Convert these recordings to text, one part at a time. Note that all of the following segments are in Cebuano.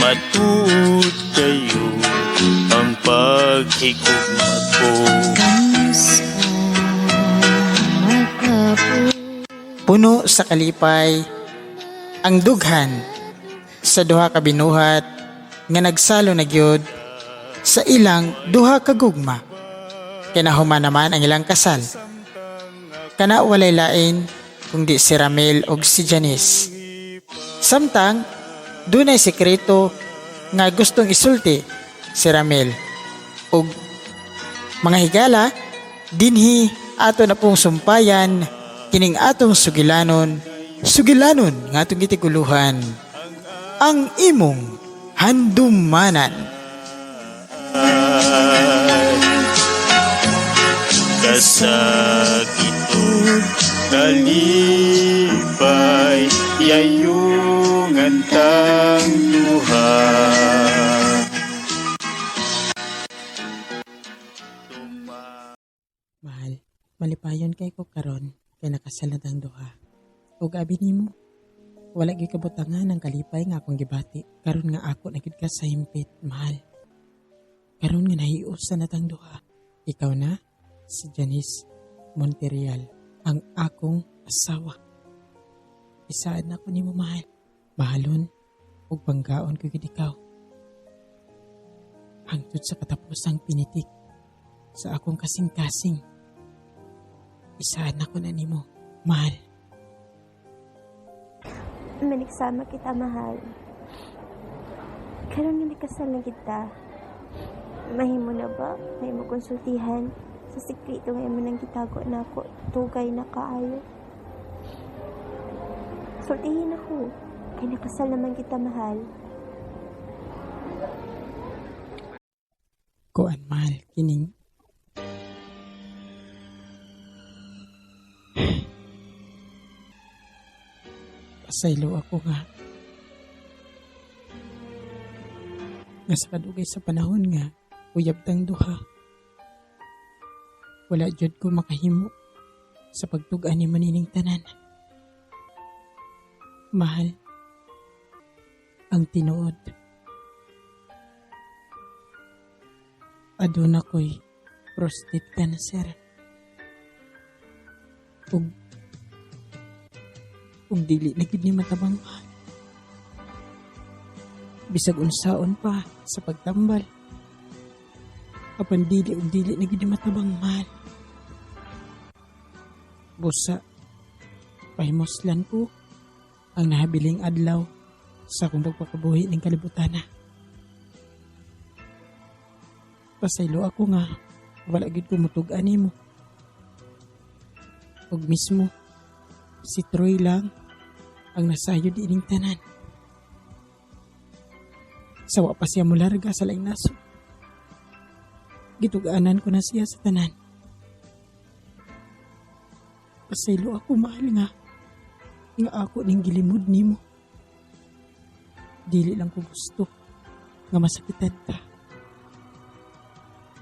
Matuod kayo ang paghigugma ko. Kamusta magkapo? Puno sa kalipay ang dughan sa duha ka binuhat nga nagsalo na gyud sa ilang duha ka gugma. Kinahuman naman ang ilang kasal. Kana walay lain kundi si Ramil og si Janice. Samtang dunay sekreto nga gustong isulti si Ramil ug mga higala, dinhi ato na pong sumpayan kining atong sugilanon, sugilanon nga atong gitiguluhan, ang imong handumanan. Kasakit ug kalipay, yayungan tang duha. Mahal, malipayon kay ko karon kay nakasal na tang duha. Ug abi nimo, wala gyud kabutangan ang kalipay nga akong gibati karon nga ako na gyud ka sa himpit, mahal. Karon nga nahiusa na tang duha. Ikaw na si Janice Monterial, ang akong asawa. Isaad na ko nimo, mahal. Mahalon ug panggaon ko gyud ikaw. Hangtod sa katapusang pinitik sa akong kasing-kasing. Isaad na ko na nimo, mahal. Manigsama kita, mahal. Karon nga nakasal na kita. Mahimo na ba? Mahimo konsultihan sa sekreto nga imo nang gitago na ako tugay na kaayo. Sultihin ako. Kay nakasal naman kita, mahal. Kuan, mahal, kining pasaylo ako nga nga sa kadugay sa panahon nga uyab tang duha, wala jud ko makahimo sa pagtug-an ni manining tanan, mahal. Ang tinuod, aduna ko'y prostate cancer ug dili na gid ni matabang, mahal, bisag unsaon pa sa pagtambal, apan dili ug dili na gid ni matabang, mahal. Busa pahimuslan ko ang nahabiling adlaw sa akong pagpakabuhi ning kalibutana. Pasaylo ako nga wala gid ko mutug-an nimo. Ug mismo si Troy lang ang nasayod ining tanan. Sawa pa siya mularga sa laing nasod. Gitug-anan ko na siya sa tanan. Pasaylo ako, mahal, nga ako ning gilimod nimo. Dili lang ko gusto nga masakitan ka.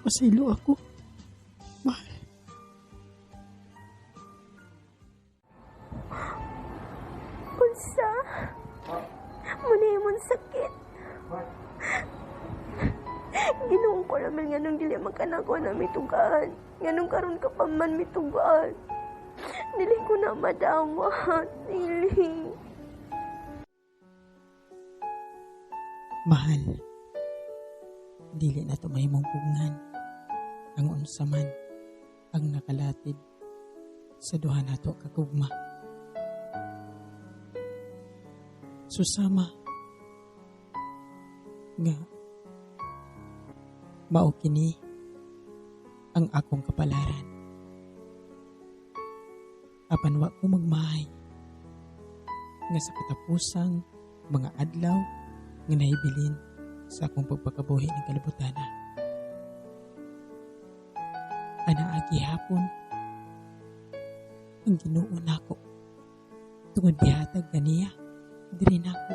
Pasaylo ako, mahal. Unsa? Muna imong sakit. Ginoong ko naman nga nung dili man ka nako na mitugaan. Nga nung karon ka pa man mitugaan. Dili ko na madawat. Dili. Mahal, dili na to mahimong pugngan ang unsa man ang nakalatid sa duha nato kagugma. Susama nga mao kini ang akong kapalaran. Apan wa ko magmahay nga sa katapusang mga adlaw nga nahibilin sa akong pagpakabuhi ng kalibutan. Anaa gihapon ang Ginoo nako tungod gihatag ganiya diri nako.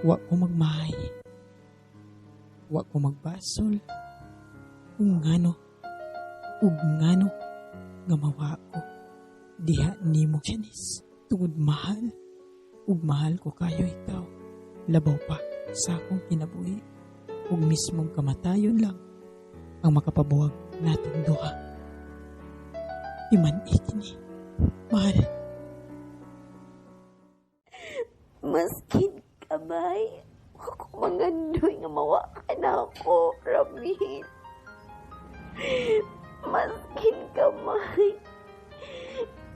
Wa ko magmahay, wa ko magbasol kung ngano ug ngano nga mawa ko diha nimo, Janice, tungod mahal ug mahal ko kayo ikaw. Labaw pa sa akong kinabuhi ug mismong kamatayon lang ang makapabuwag natong duha. Timan-i kini, mahal. Maskin kamay, ako mangandoy nga mawa ka na ako, Ramil. Maskin kamay,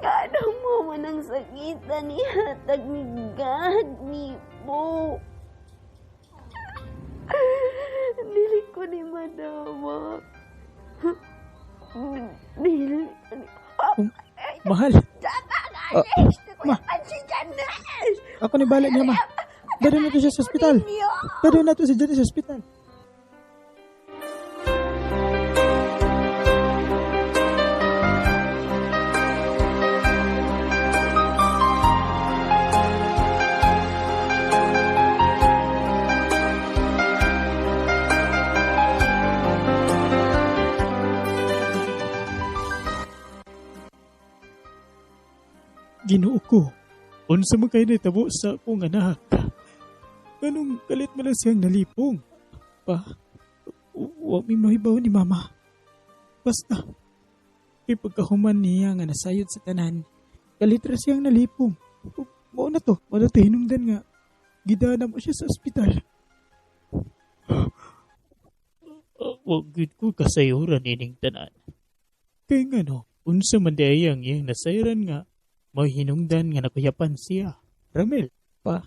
kada mo man ang sakitan ni hatag ni God ni po. Dili ko ni madama. Dili ko ni... Mahal. Ma. Ako ni bala niya, ma. Dado na to siya sa ospital. Dado na to si Janice sa ospital. Ginoo ko, unsa man kay nahitabo sa akong anak? Ganong kalit man lang siyang nalipong. Pa, wa mi mahibaw ni mama. Basta, kay pagkahuman niya nga nasayod sa tanan, kalit ra siyang nalipong. Mao na to, mao na to hinungdan nga gidana mo siya sa ospital. Wa gyud ko kasayuran ining tanan. Kay ngano, unsa man diay ang iyang nasayran nga may hinungdan nga nakuyapan siya. Ramil, Pa,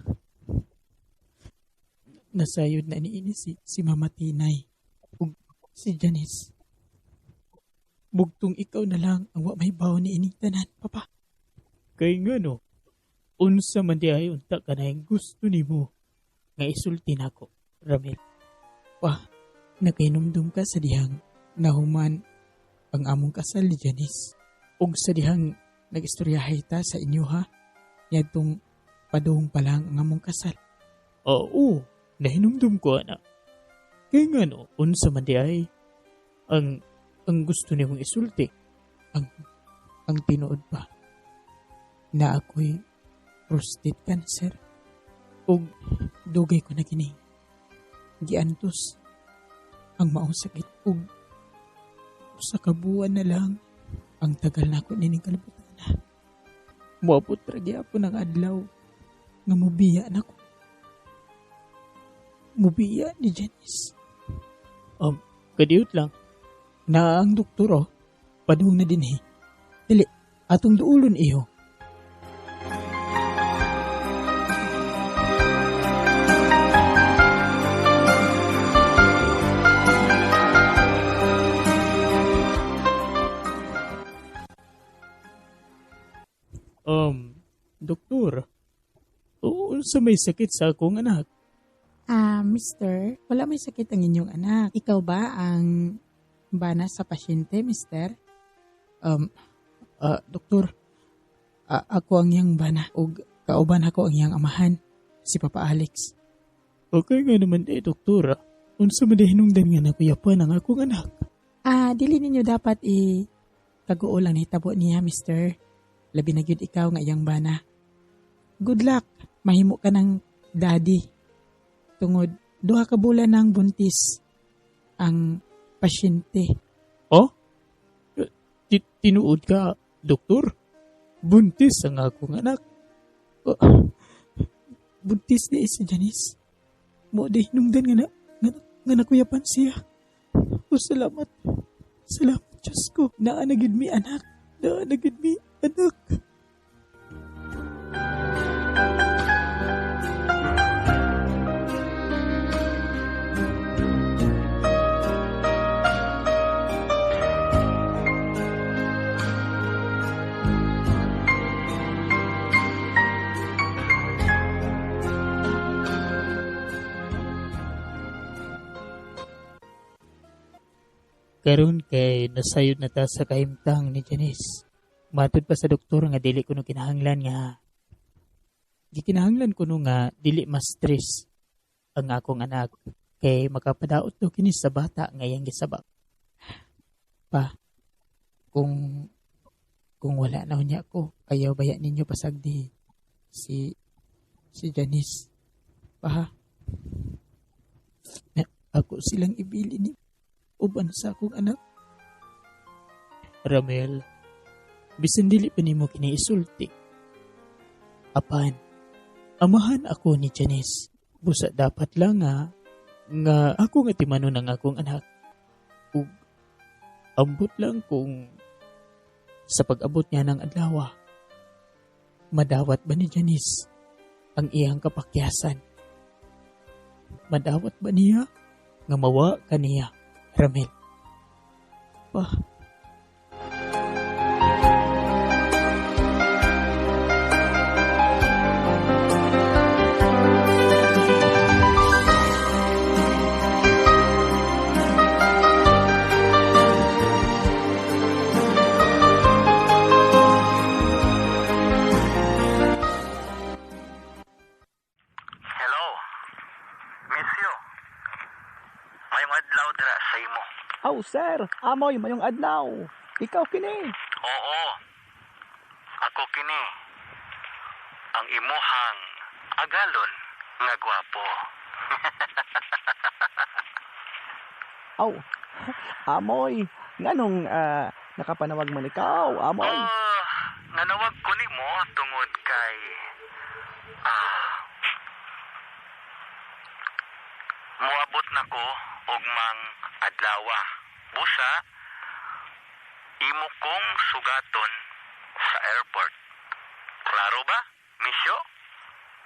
nasayod na niini si Mama Tinay ug si Janice. Bugtong ikaw na lang ang wa mahibaw ni ining tanan, Papa. Kay ngano, unsa man diay unta kanang gusto nimo nga isulti nako, Ramil. Pa, nakahinumdum ka sa dihang nahuman ang among kasal ni Janice. Ug sa dihang nag-istoryahay ta sa inyo ha, niadtong padung pa lang ang among kasal. Oo, nahinumdum ko ana. Kay ngano, unsa man diay ang gusto nimong isulti? Ang tinuod pa na ako'y prostate cancer ug dugay ko na kini giantos ang maong sakit ug usa ka buwan na lang ang tagal nako nining kalibutan na. Moabot ra gyapon ang adlaw nga mobiya nako. Mobiya ni Janice. Kadiyot lang. Naa ang doktor oh. Padung na dinhi. Dili, atong duulon iho. Doktor, unsa may sakit sa akong anak? Mister, wala may sakit ang inyong anak. Ikaw ba ang bana sa pasyente, mister? Doktor, ako ang iyang bana ug kauban ako ang iyang amahan, si Papa Alex. Okay nga naman doktor. Unsa man hinungdan nga nakuyapan ang akong anak? Dili ninyo dapat i kaguol ang nahitabo niya, mister. Labi na gyud ikaw nga iyang bana. Good luck, mahimo ka ng daddy. Tungod 2 ka bulan ng buntis ang pasyente. Oh? Tinuod ka, doktor? Buntis ang akong anak. Oh, buntis ni si Janice. Mo di hinungdan nga nakuyapan siya. Oh, salamat. Salamat, Diyos ko. Naa na gyud mi anak. Naa na gyud mi anak. Karon kay nasayod na ta sa kahimtang ni Janice. Matud pa sa doktor nga dili kuno kinahanglan nga gikinahanglan kuno nga dili ma-stress ang akong anak kay makapadaot daw kini sa bata nga iyang gisabak. Pa, kung wala na unya ko, ayaw baya ninyo pasagdi si Janice. Pa, na ako silang ibili ni uban sa akong anak. Ramel, bisan dili pa nimo kini isulti. Apan, amahan ako ni Janice. Busa dapat lang nga ako nga timanon ang akong anak. Ug ambot lang kung sa pag-abot niya ng adlaw, madawat ba ni Janice ang iyang kapakyasan? Madawat ba niya nga mawa kaniya, Ramel? Pa. Hello. Misyo. Mayong adlaw dira sa imo. Aw, sir, amoy mayong adlaw. Ikaw kini. Oo. Ako kini. Ang imuhang agalon nga gwapo. Aw, amoy. Nganong nakapanawag man ikaw, amoy? Nanawag ko nimo tungod kay moabot na ko og mang adlawa. Busa imo kong sugaton sa airport. Klaro ba, misyo?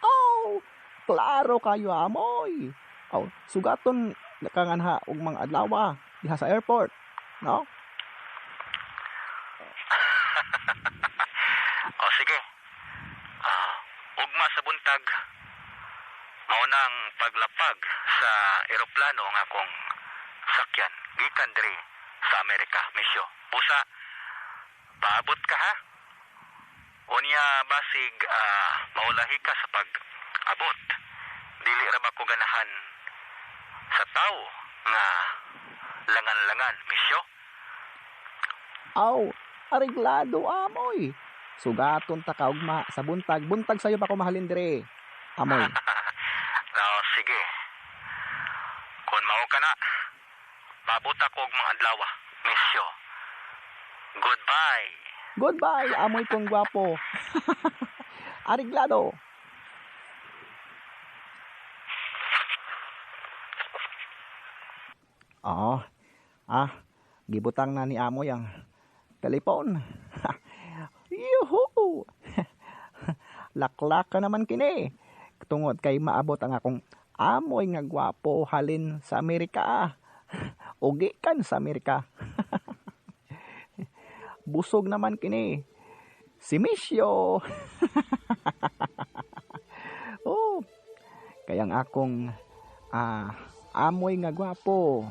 Oh, klaro kayo, amoy. Aw, sugaton ka nganha og mang adlawa diha sa airport, no? O sige. Ugma sa buntag, mao nang paglapag sa eroplano ang akong sakyan gikan diri sa Amerika, misyo. Busa, paabot ka ha. Unya basig maulahi ka sa pag-abot. Dili ra ba ko ganahan sa tawo nga langan-langan, misyo? Aw, areglado, amoy. Sugaton ta ka ugma sa buntag. Buntag sayo pa ko mahalin dire. Amoy. No, sige. Kung mao ka na, paabot ako og mga adlaw, misyo. Goodbye. Goodbye, amoy kong gwapo. Areglado. Oo. Gibutang na ni amoy ang telepon. Yuhu! Laklaka naman kini. Tungod kay maabot ang akong amoy nga gwapo halin sa Amerika. O gikan sa Amerika. Busog naman kini. Si Misyo. Oh, kaya ang akong amoy nga gwapo.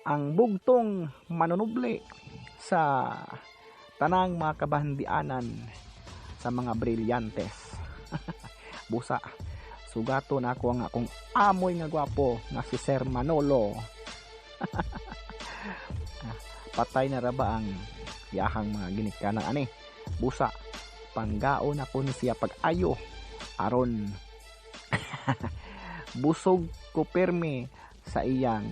Ang bugtong manunubli sa tanang mga kabahandianan sa mga brilyantes. Busa, sugato na ako ang akong amoy nga gwapo nga si Sir Manolo. Patay na ra ba ang yahang mga ginikanan ani? Busa, panggaon ako ni siya pag-ayo aron busog ko pirmi sa iyang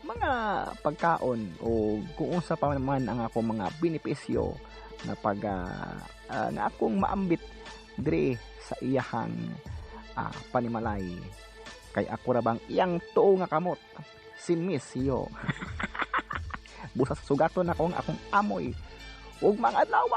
mga pagkaon o kung unsa pa man ang akong mga benepisyo na pag na akong maambit diri sa iyahang panimalay. Kay ako ra bang iyang tuo nga kamot, si Miss Yo. Busa sa sugaton ako ang akong amoy ug mga adlaw.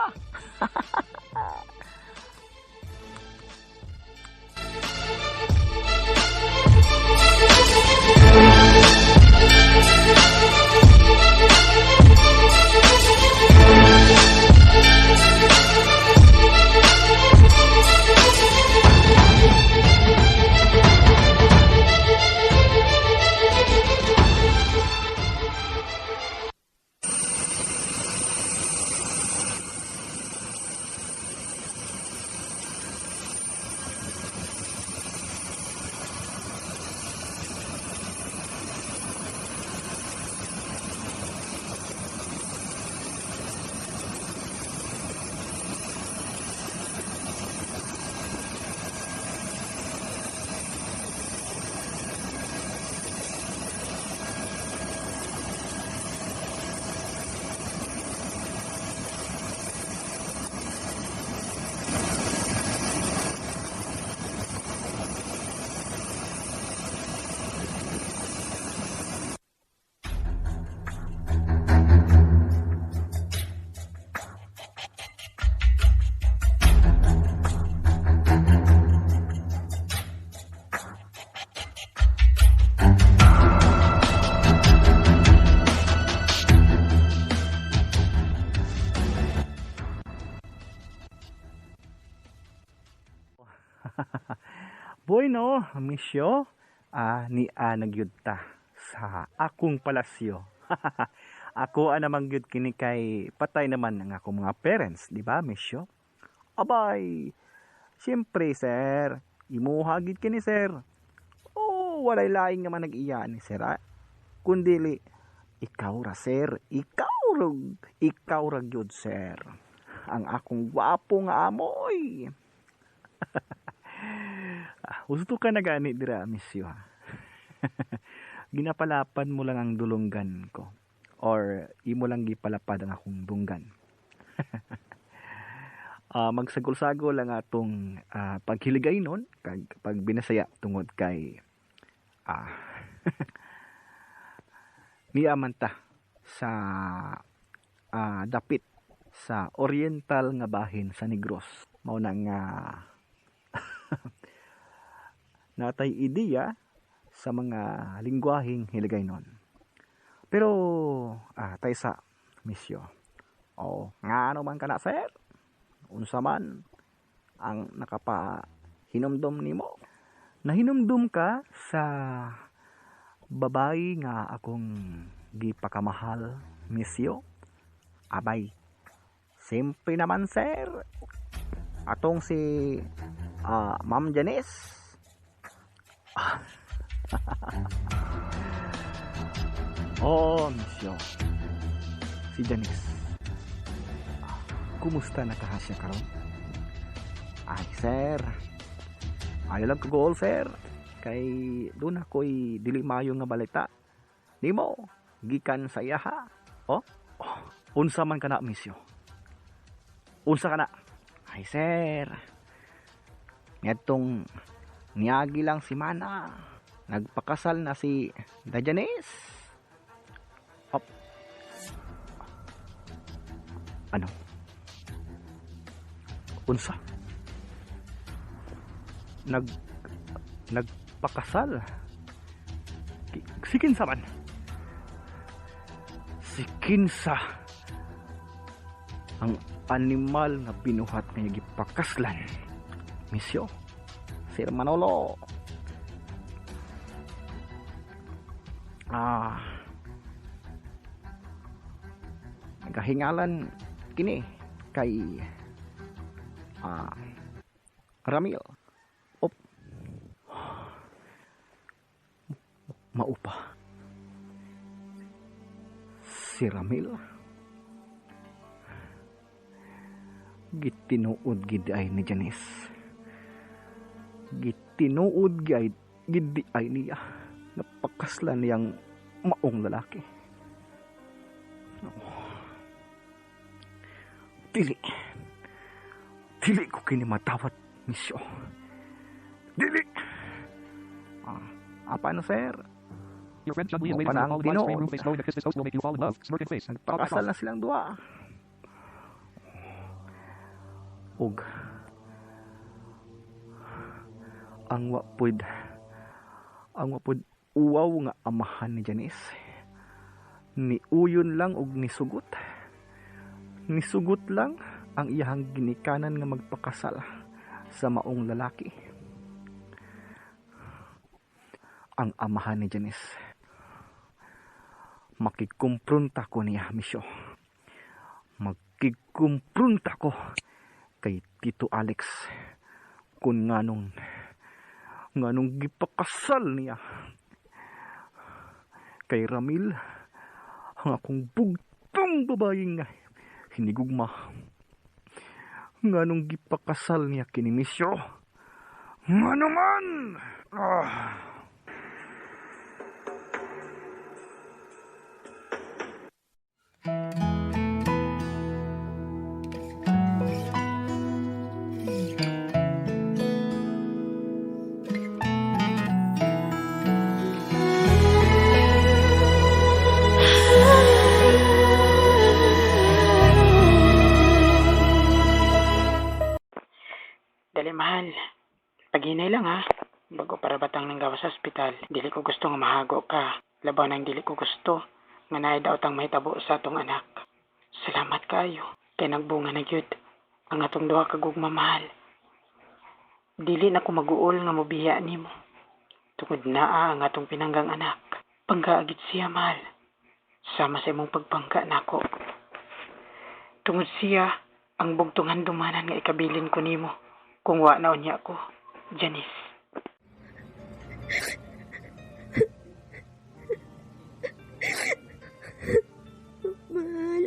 Bueno, misyo, ni nagyud ta sa akong palasyo. Ako anamang gyud kini kay patay naman ang akong mga parents, di ba, misyo? Abay, siyempre sir, imuha gid kini sir. Oh, walay laing nga man nag-iya ni sir. Kundili ikaw ra sir, ikaw ra gyud sir. Ang akong gwapo nga amoy. Gusto ka na gani dira, misyo ha. Ginapalapan mo lang ang dulunggan ko, or imo lang gipalapad ang akong dunggan. Magsagol-sagol ang atong paghiligay nun kag pagbinasaya tungod kay niaman ta sa dapit sa oriental nga bahin sa Negros. Mao na nga natay ideya sa mga lingwaheng hiligay nun. Pero taysa misyo. O nga ano man kana sir? Unsa man ang nakapahinumdom nimo? Nahinumdum ka sa babae nga akong gipakamahal, misyo? Abay, simple naman sir. Atong si Ma'am Janice. Oh, misyo. Si Janice. Kumusta na ka siya karon? Ay, sir. Ayaw lang kagol, sir. Kay doon ako'y dili mayo nga balita. Nimo, gikan sa iyaha. Oh, oh, unsa man kana, misyo? Unsa kana? Ay, sir. Ngadtong niagi lang si Mana. Nagpakasal na si Janice. Op. Ano? Unsa? Nagpakasal? Si kinsa man? Si kinsa ang animal nga binuhat nga gipakaslan? Misyo, Sir Manolo. Nagahingalan kini kay Ramil. Op. Maupa. Si Ramil. Gitinuod gid ay ni Janice. Gitinuod gid ay niya. Napakaslan niyang maong lalaki. Oh. Dili. Dili ko kini matawat, misyo. Dili. Paano, sir? Your friend John Lee is waiting for the call live stream room face knowing that kiss this host will make you fall in love. Smirking face. Nagpakasal na silang duha. Og ang wapod uwaw nga amahan ni Janice. Niuyon lang og nisugot. Nisugot lang ang iyahang ginikanan nga magpakasal sa maong lalaki. Ang amahan ni Janice. Makikumpronta ko niya, misyo. Makikumpronta ko kay Tito Alex kung nganong gipakasal niya kay Ramil ang akong bugtong babaeng nga hinigugma. Nganong gipakasal niya kini misyo? Ngano man? Dali mahal, paghinay lang ha. Bago para batang nang gawas sa ospital, dili ko gusto nga mahago ka. Labaw nang dili ko gusto nga naay daotang mahitabo sa atong anak. Salamat kaayo kay nagbunga na gyud ang atong duha ka gugma mahal. Dili na ko maguol nga mobiya nimo. Tungod naa ang atong pinanggang anak. Panggaagit siya, mahal. Sama sa imong pagpangga nako. Tungod siya ang bugtong handumanan nga ikabilin ko nimo kung wa na unya ko, Janice. Mahal.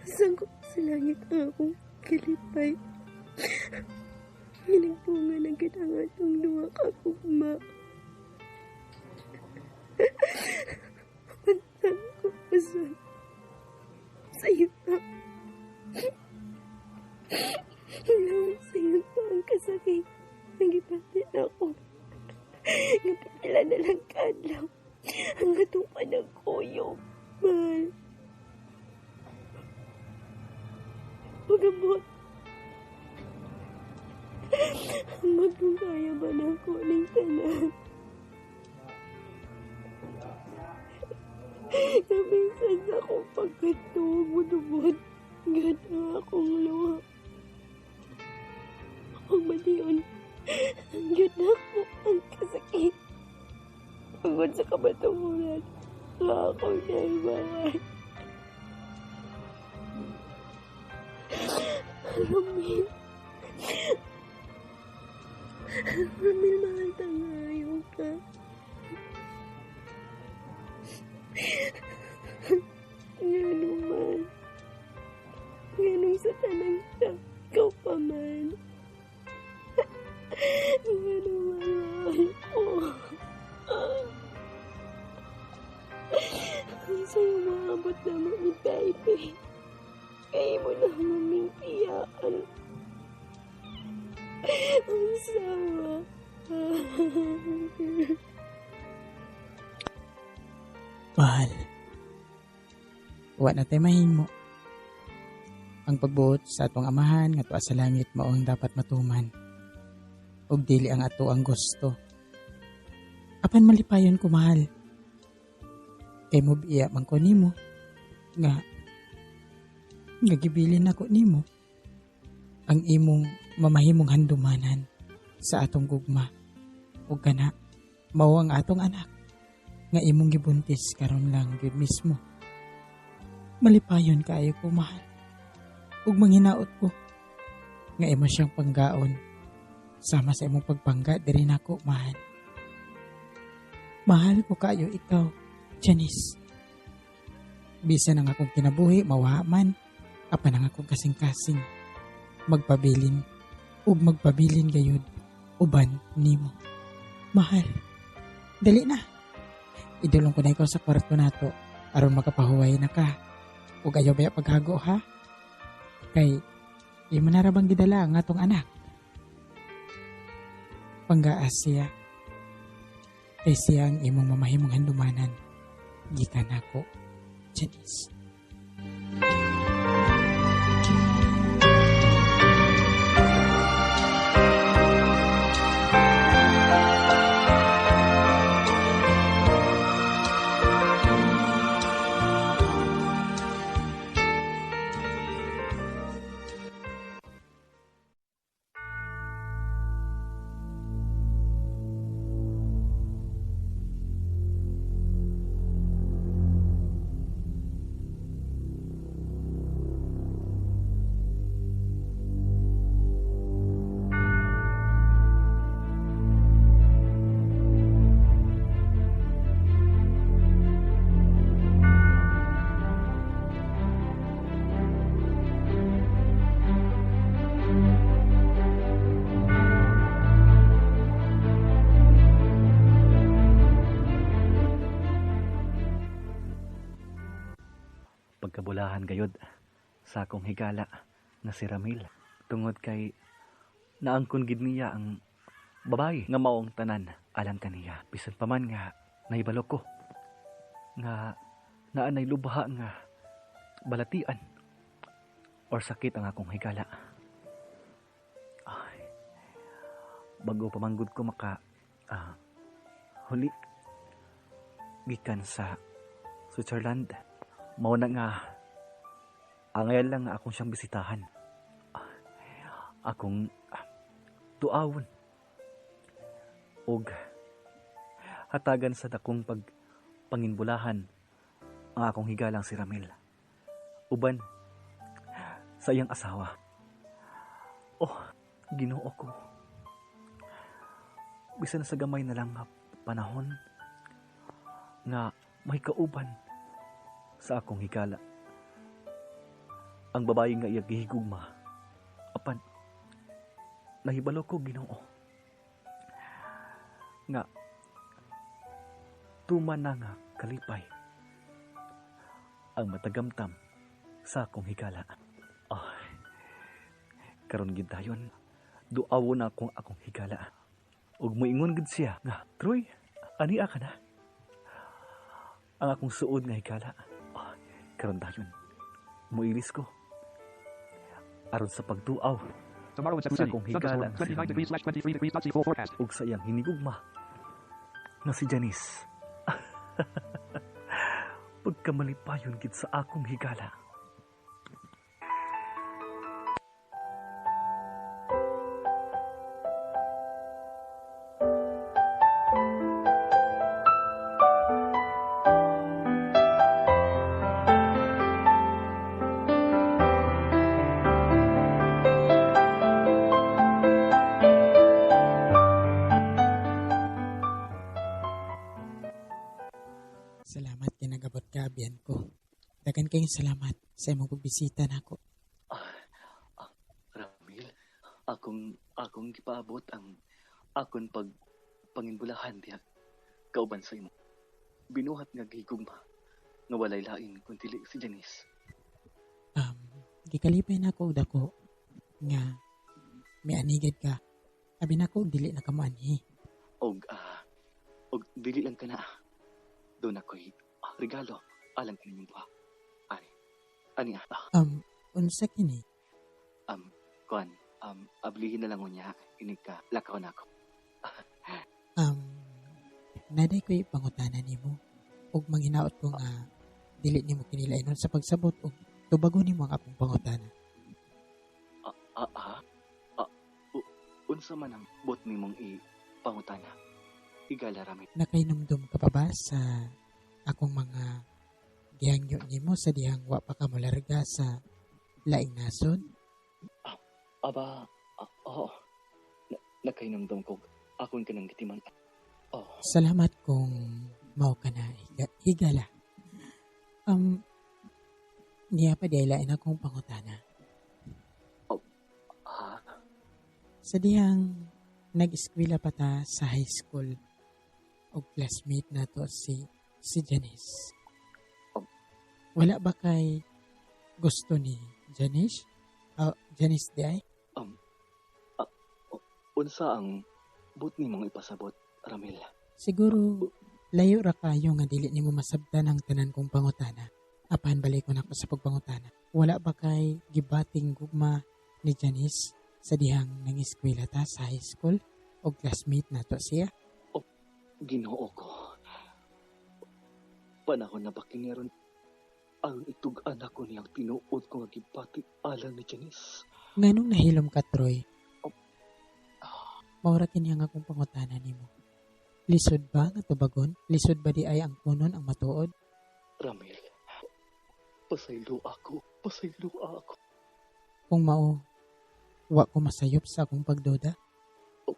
Sangkop sa langit ang akong kalipay. Ginagbunga ng kitang atong duha ka gugma. Pantang ko sa iyo na. Hilawin sa iyo pa ang kasakit. Nagipati na ako. Nga pila na lang kaadlaw. Ang atong panagkuyog, mahal. Pagabot. Ang kaya ba na ako ng tanan? Naminsan sa akong pagkatuog, mudubot. Gata akong luha. Akong madiyon. Ang yun ako ang kasakit. Pagod sa kabaturan, nga ako naibawan. Ramil. Ramil, mahal tangayo ka. Ngano man. Nganong sa tanang ikaw pa man. Ngano man, mahal ko. Ang sa'yo maabot naman ni baby. Kaya mo na maming piyaan. Ang sawa. Mahal. Wa na tay mahimo. Ang pagbuot sa atong amahan nga tuwa sa langit mao ang dapat matuman. Ug dili ang ato ang gusto. Apan malipayon ko, mahal. Kay mo biya man ko nimo nga gibilin ako nimo ang imong mamahimong handumanan sa atong gugma. Ug kana mao ang atong anak nga imong gibuntis karon lang gyud mismo. Malipayon kaayo ko, mahal. Ug manghinaot ko nga imo siyang panggaon sama sa imong pagpangga diri nako, mahal. Mahal ko kaayo ikaw, Janice. Bisan ang akong kinabuhi mawa man, apan ang akong kasing-kasing magpabilin ug magpabilin gayud uban nimo. Mahal, dali na. Idulong ko na ikaw sa kwarto nato aron makapahuway na ka. Ug ayaw baya paghago, ha? Kay imo na ra bang gidala ang atong anak? Panggaas siya. Kay siya ang imong mamahimong handumanan. Gikan nako, Janice. Pagkabulahan gayod sa akong higala nga si Ramil tungod kay naangkon gid niya ang babae nga maong tanan alang kaniya, bisan pa man nga nahibalo ko nga naanay lubha nga balatian or sakit ang akong higala. Ay, bago pa manggod ko maka huli gikan sa Switzerland, mao na nga angayan lang nga akong siyang bisitahan. Akong tuawon og hatagan sa dakong pagpanginbulahan ang akong higalang si Ramil uban sa iyang asawa. Oh, Ginoo ko. Bisan sa gamay na lang nga panahon nga may kauban sa akong higala ang babae nga iya gihigugma, apan nahibalo ko, Ginoo, nga tuman na nga kalipay ang matagamtam sa akong higala. Ay, karon gid dayon, duawon na akong akong higala. Ug moingon gid siya nga, "Troy, ania ka na." Ang akong suod nga higala. Ay, karon dayon, moilis ko aron sa pagduaw Tomorrow in Cebu sa City. akong higala Thunderstorm. nga si 29 Ramil degrees slash 23 degrees. Dot C full forecast. ug sa iyang hinigugma nga si Janice. Pagkamalipayon gid sa akong higala. Salamat kay nagabot ka, abiyan ko. Daghan kayong salamat sa imong pagbisita nako. Ramil, akong gipaabot ang akon pag panginbulahan diha kauban sa imo binuhat nga gihigugma nga walay lain kun dili si Janice. Gikalipay nako og dako nga mianigid ka. Abi nako og dili na ka moanhi. Og dili lang kana. Doon ako'y regalo alang kaninyong duha. Ani. Ani ah. Unsa kini? Kuan, ablihin na lang unya inig ka lakaw na ako. Naday ko'y pangutana nimo ug manghinaot ko nga dili nimo kinilainon sa pagsabot ug tubagon nimo ang akong pangutana. Unsa man ang bot nimong ipangutana? Higala, Ramil. Nakahinumdum ka pa ba sa akong mga gihangyo nimo sa dihang wa pa ka molarga sa laing nasod? Aba, oo. Nakahinumdum ko akon kanang gitiman. Oh. Salamat kung mao ka na, higala. Niya pa di lain akong pangutana. Oh, ha? Sa dihang nag-eskwela pa ta sa high school og classmate nato si Janice. Oh. Wala ba kay gusto ni Janice? Janice di ay? Unsa ang but nimong ipasabot, Ramil? Siguro layo ra kayo nga dili nimo masabtan ang tanan kong pangutana. Apan balik ko nako sa pagpangutana. Wala ba kay gibating gugma ni Janice sa dihang nang-eskwela ta sa high school o classmate nato siya? Oh, Ginoo ko. Panahon na ba kini ron ang itug-an ako niyang tinuod ko nga gibati alang ni Janice? Nganong nahilom ka, Troy? Oh. Maura kini ang akong pangutana nimo. Lisod ba nga tubagon? Lisod ba di ay ang kunon ang matuod? Ramil, pasaylo ako. Pasaylo ako. Kung mao, wa ko masayop sa akong pagduda? Oh,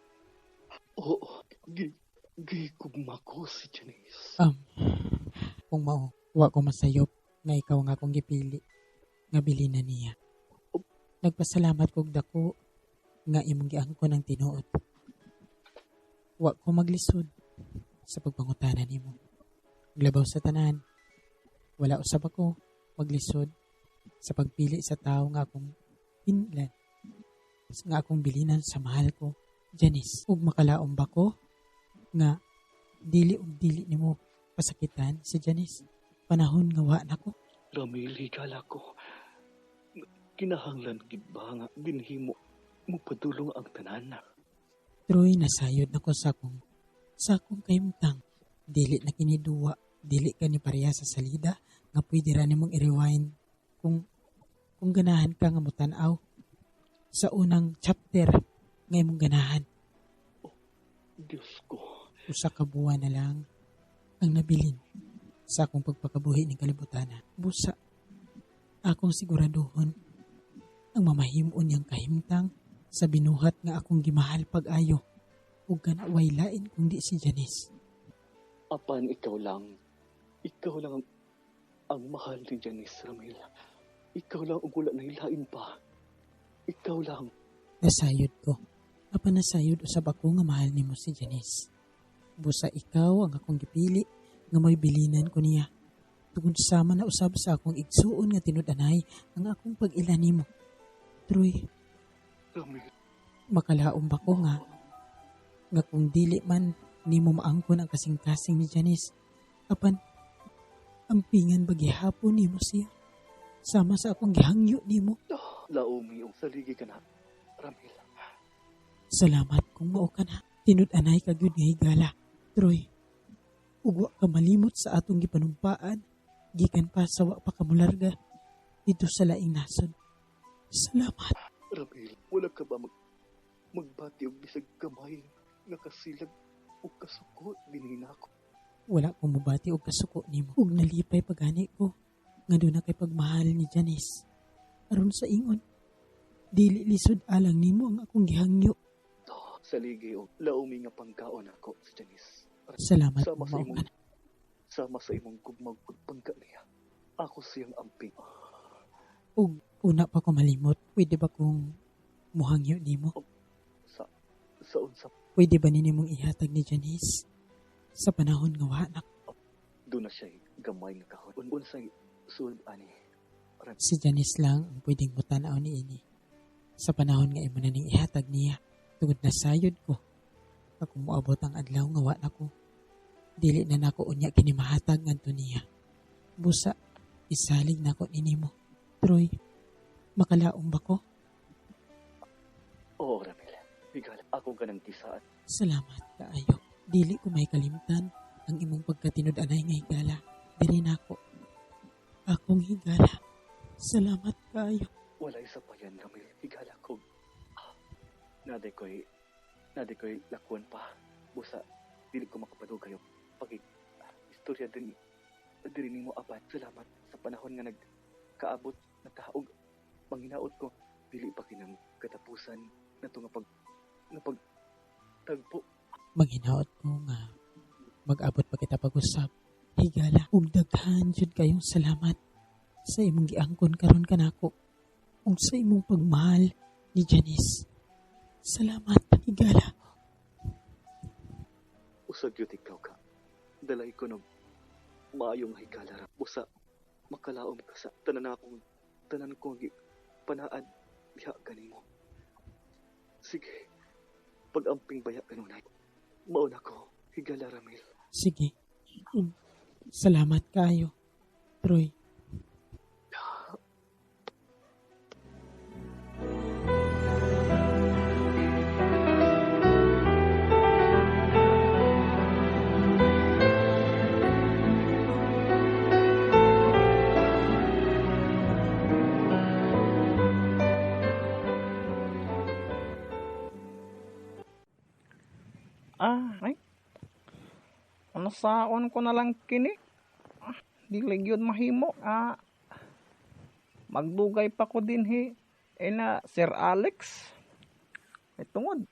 oo, gigugma ko si Janice. Kung mao, wa ko masayop nga ikaw nga akong gipili, nga bilina niya. Oh. Nagpasalamat kog dako nga imong giangkon ang tinuod. Wa ko maglisod sa pagpangutana nimo. Glabaw sa tanan, wala usab ako maglisod sa pagpili sa tawo nga akong hinlan, nga akong bilinan sa mahal ko, Janice. Ug makalaom ba ko nga dili ug dili nimo pasakitan si Janice? Panahon nga wa nako. Ramil, higala ko. Kinahanglan gid ba nga dinhimo mo padulong ang tanan? Troy, nasayod nako sa akong kahimtang. Dili na kini duwa, dili ka ni pareha sa salida nga pwede ra nimong i-rewind kung ganahan ka nga motan-aw sa unang chapter nga imong ganahan. Diyos ko. Usa ka buwan na lang ang nabilin sa akong pagpakabuhi ning kalibutana. Busa, akong siguraduhon ang mamahimon niyang kahimtang sa binuhat nga akong gimahal pag-ayo ug kana way lain kundi si Janice. Apan ikaw lang. Ikaw lang ang mahal ni Janice, Ramil. Ikaw lang ang wala na lain pa. Ikaw lang. Nasayod ko. Apan nasayod usab ako nga mahal nimo si Janice. Busa ikaw ang akong gipili nga may bilinan ko niya. Tungod sama na usab sa akong igsuon nga tinud-anay ang akong pag-ila nimo. Troy, Ramil. Makalaom ba ko nga kung dili man nimo maangkon ang kasing-kasing ni Janice, apan ampingan ba gihapon nimo siya? Sama sa akong gihangyo nimo. Oh, laumi og saligi ka na, Ramil. Salamat kung mao ka na. Tinud-anay ka gyud nga higala, Troy. Ug wa ka malimot sa atong gipanumpaan, gikan pa sa wa pa ka mularga dito sa laing nasod. Salamat. Ramil, wala ka ba magbati og bisag gamay nga kasilag o kasuko dinhi nako? Wala ko mobati og kasuko nimo. Ug nalipay pagani ko nga doon na kay pagmahal ni Janice. Aron sa ingon, dili lisod alang nimo ang akong gihangyo. Oh, saligi og laumi nga pangkaon ako si Janice. Salamat sama kung sa mao imong ka na. Sama sa imong gugmag pagpangka niya. Ako siyang amping. Ug una pa ko malimot, pwede ba kong muhangyo nimo? Sa unsa? Pwede ba ninimong ihatag ni Janice sa panahon nga wa na? Doon na siya gamay nga kahon. Unsay sulod ani? Si Janice lang ang pwedeng mutanaw ni ini. Sa panahon nga imo na ning ihatag niya, tungod na sayod ko. Akong moabot ang adlaw nga wa na ko. Dili na nako unya kini mahatag ngadto niya. Busa, isalig nako ninimo. Troy, makalaom ba ko? Oo, Ramil. Higala, ako ganang kisaan. Salamat kaayo. Dili ko may kalimtan ang imong pagkatinud-anay nga higala. Diri nako. Akong higala. Salamat kaayo. Walay sa payan, Ramil. Higala ko. Naday ko'y lakuan pa. Busa, dili ko makapadugay. Pag istorya din, diri nimo apan. Salamat sa panahon nga nagkaabot na taog. Manghinaot ko, dili pa kinang katapusan na to nga pag tagpo. Manghinaot ko nga mag-abot pa kita pag-usap. Higala, ug daghan jud kayong salamat sa imong giangkon karon kanako ug sa imong pagmahal ni Janice. Salamat, higala. Usag yun ikaw ka. Dalay ko nog maayong higala ra. Busa makalaom ka sa tanan akong tanan ko panaad diha kanimo. Sige, pag-amping baya kanunay. Mauna ko, higala Ramil. Sige. Salamat kayo, Troy. Ay. Ano saon ko na lang kini? Dili gyud mahimo. Magdugay pa ko dinhi. Na Sir Alex. Ay tungod,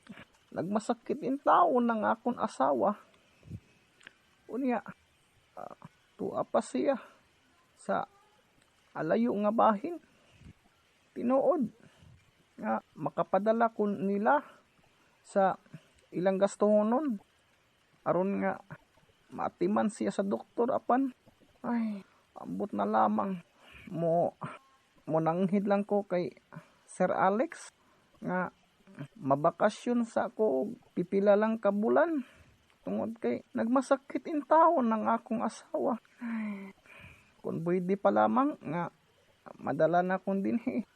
nagmasakit in taon ng akong asawa. Unya, tuwa pa siya sa alayo nga bahin. Tinuod nga makapadala ko nila sa ilang gastohonon aron nga maatiman siya sa doktor apan ay ambot na lamang mo nanghid lang ko kay Sir Alex nga mabakasyon sa ako pipila lang ka bulan tungod kay nagmasakit in taon ng akong asawa. Ay, kung pwede pa lamang nga madala na kong dinhi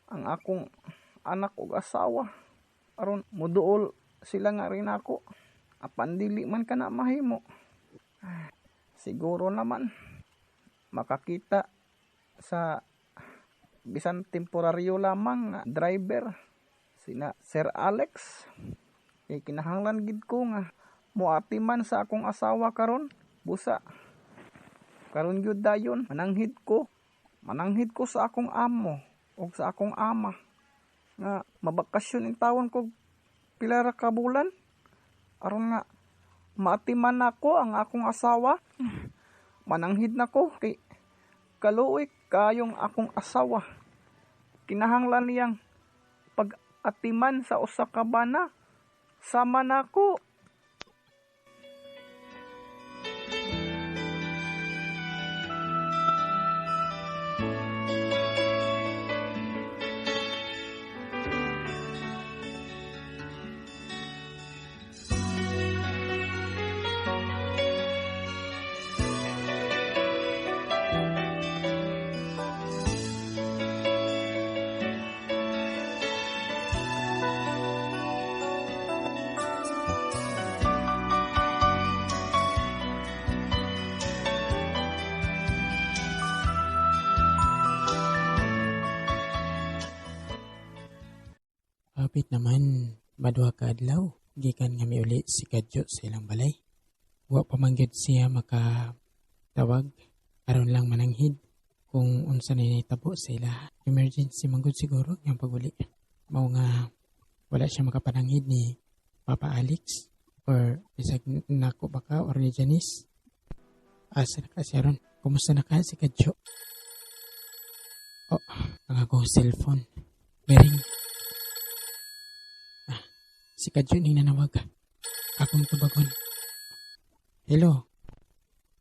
ang akong anak ug asawa aron moduol sila nga rin ako. Apan dili man ka na mahimo. Siguro naman makakita sa bisan temporaryo lamang nga driver Sina Sir Alex. Kay kinahanglan gid ko nga moatiman sa akong asawa karon. Busa karon gyud dayon mananghid ko. Mananghid ko sa akong amo og sa akong ama nga mabakasyon in tawon ko pila ra ka bulan aron nga maatiman nako ang akong asawa. Mananghid nako kay kaluoy kayong akong asawa. Kinahanglan niyang pag-atiman sa usa ka bana. Sama nako. Hapit naman maduha ka adlaw gikan nga miuli si Kadyo sa ilang balay. Wa pa man gyud siya makatawag aron lang mananghid kung unsa na nahitabo sa ila. Emergency man gud siguro ang paguli. Mao nga wala siya makapananghid ni Papa Alex or bisag nako baka or ni Janice. Asa na ka siya ron? Kumusta na ka si Kadyo? Oh, ang akong cellphone. Bering. Si Kadyo ning nanawag. Akong tubagon. Hello.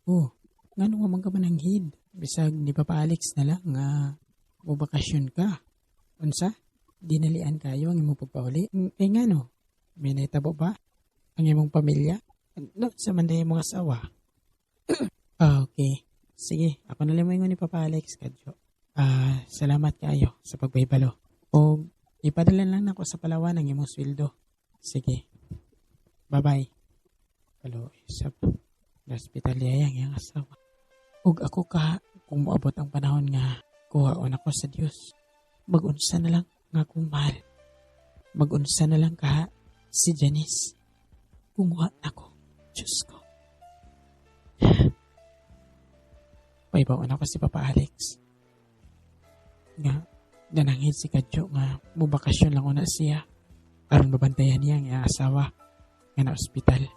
Oh, ngano nga man ka mananghid? Bisag ni Papa Alex na lang nga mobakasyon ka. Unsa? Dinalian kayo ang imong pagpauli? Eh ngano? May nahitabo ba? Ang imong pamilya? No, sa man day imong asawa. Ah, okay. Sige, ako na lang moingon ni Papa Alex, Kadyo. Salamat kaayo sa pagpahibalo. O ipadala lang nako sa Palawan ang imong sweldo. Sige. Bye-bye. Hello, isap. Hospital yayang yang asawa. Ug ako ka, kung moabot ang panahon nga kuhaon ako sa Dios, mag-unsa na lang nga akong mahal. Mag-unsa na lang ka si Janice. Kung wa nako, Diyos ko. Paibawan ako si Papa Alex. Nga, nananghid si Kadyo nga mubakasyon lang una siya. Aron babantayan niya ang iyang asawa nga na ospital.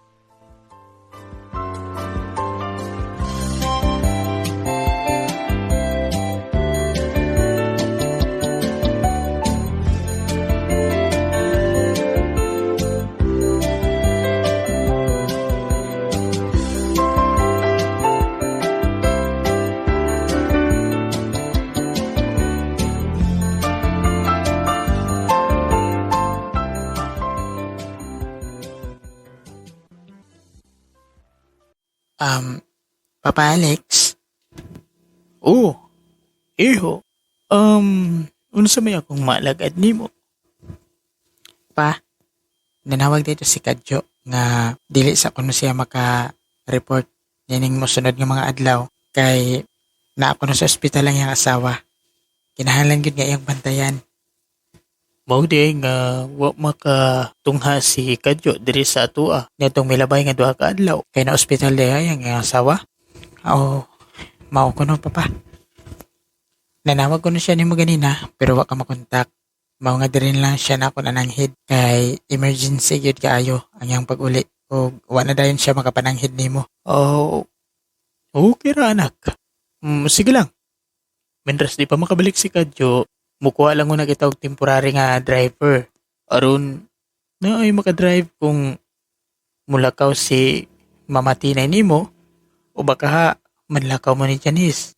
Papa Alex? Oh, iho. Unsa may akong maalagad nimo? Pa, nanawag dito si Kadyo nga dili sa kuno siya maka-report nining mosunod nga mga adlaw kay naa kuno sa ospital ang iyang asawa. Kinahanglan gyud nga iyang bantayan. Mao di nga wa makatungha si Kadyo diri sa atoa ngadtong milabay nga duha ka adlaw. Kay na ospital diha ang iyang asawa. Oo, mao kuno papa. Nanawag kuno siya nimo ganina pero wa ka makontak. Mao nga diri lang siya na ako nananghid kay emergency gyud kaayo ang iyang pag-uli ug wa na dayon siya makapananghid nimo. Oh, okay ra anak. Sige lang. Mientras di pa makabalik si Kadyo, mukuha lang una kita og temporary nga driver. Aron na ay makadrive kung mulakaw si Mama Tinay nimo o baka ha, manlakaw mo ni Janice.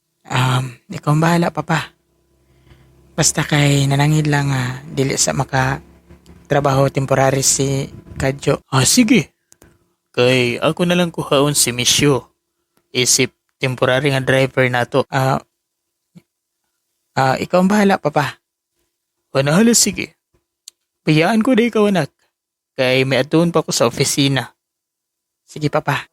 Ikaw ang bahala, Papa. Basta kay nanangid lang dili sa makatrabaho temporary si Kadyo. Ah, sige. Kay ako na lang kuhaon si Misyo. Isip temporary nga driver nato. Ikaw ang bahala, Papa. Panahala, sige. Bayaan ko di ikaw, anak. Kay may atuon pa ko sa opisina. Sige, Papa.